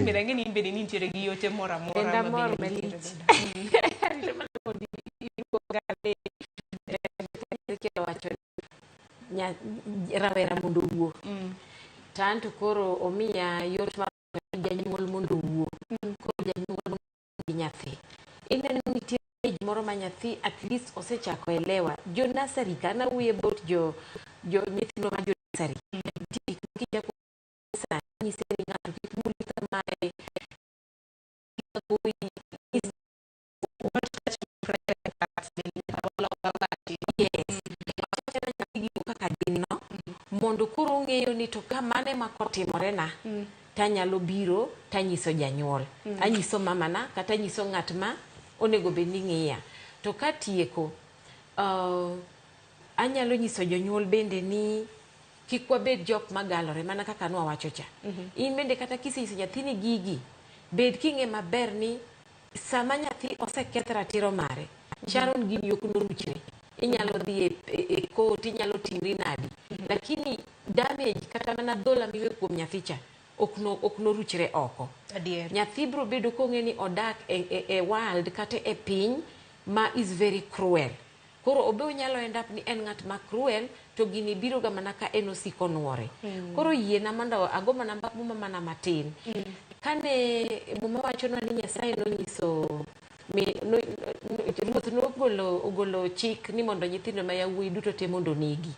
Rosemary, ang'e ni in bende nintiere gi yote moro amora Denda ma mor bende nitiere malich. godo. Arito mana mondo iduoga ane. Ezekiel owacho ni rawera mondo owuo. To anto koro omiya yot mar janyuol mondo owuo. Koro janyuol gi nyathi. Ineno nitie age moro ma nyathi at least osechako elewa. Jo nursery ka an awuoyo about jo nyithindo ma jo nursery. Nitie gik ma kichako sani nyise ni ng'ato kik muli kamae. Kik goyi. Don't touch my private parts, bende nyaka walok wawachi. Yes. Wachana nyathi gigo kaka gin no. Mondo koro ong'eyo ni to ka mane ma kotimore na, tanyalo biro tanyiso janyuol. Anyiso mamana kata anyiso ng'at ma onego bed ni ng'iya. To katieko, anyalo nyiso jonyuol bende ni kik wabed jok magalore mana kaka nwawacho cha. In bende kata kisenyiso nyathini gigi, bed king'e maber ni sama nyathi oseketh ratiro mare, Sharon gini ok noruchre. Inyalo dhi e court, inyalo timri nadi. Lakini damage kata mana dhola miwe kuom nyathi cha ok noruchre oko. Adier. Nyathi biro bedo kong'e ni odak e world kata e piny ma is very cruel. Koro obe onyalo end up ni en ng'at ma cruel to gini biro ga mana ka en osiko nuore. Koro yiena mondo ago mana mbak muma mana matin. Kane muma wachonwa ni Nyasaye nonyiso mi, no, no, ruoth nogolo ogolo chik ni mondo nyithindo ma yawuoyi duto te mondo onegi.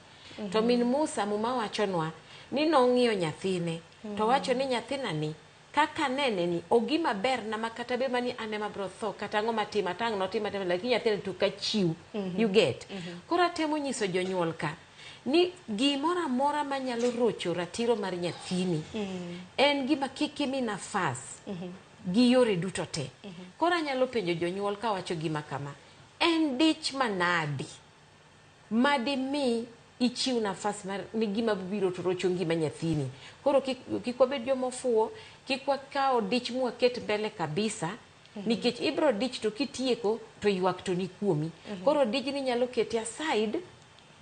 To min Musa muma wachonwa ni nong'iyo nyathine to wacho ni nyathina ni kaka nene ni ogima ber na ma kata be mani an ema bro tho kata ang'o matima tang' notima tema lakini nyathina to kachiw. You get? Koro atemo nyiso jonyuol ka ni gimoro amora manyalo rocho ratiro mar nyathini en gima kik imi nafas gi yore duto te. Koro anyalo penjo jonyuol kawacho gima kama, en dich manadi madimi ichiw nafas mar ni gima biro to rocho ngima nyathini. Koro kik wabed joma ofuwo, kik wakaw dich mwaket mbele kabisa, nikech ibro dich to kitieko to ywak to ni kuomi. Koro dijni nyalo kete aside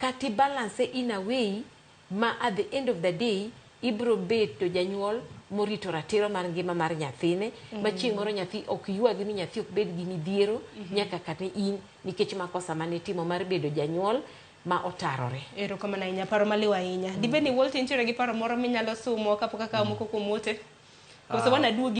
kata i balance in a way ma at the end of the day ibro bet to janyuol morito ratiro mar ngima mar nyathine ma chieng' moro nyathi ok ywagi ni nyathi ok bed gi midhiero nyaka kata in nikech makosa mane itimo mar bedo janyuol ma otarore. Erokamano ahinya, paro maliw ahinya. Dibed ni Walter intiere gi paro moro minyalo sumo kapok akawo moko kuom ote? Koso wanaduogi.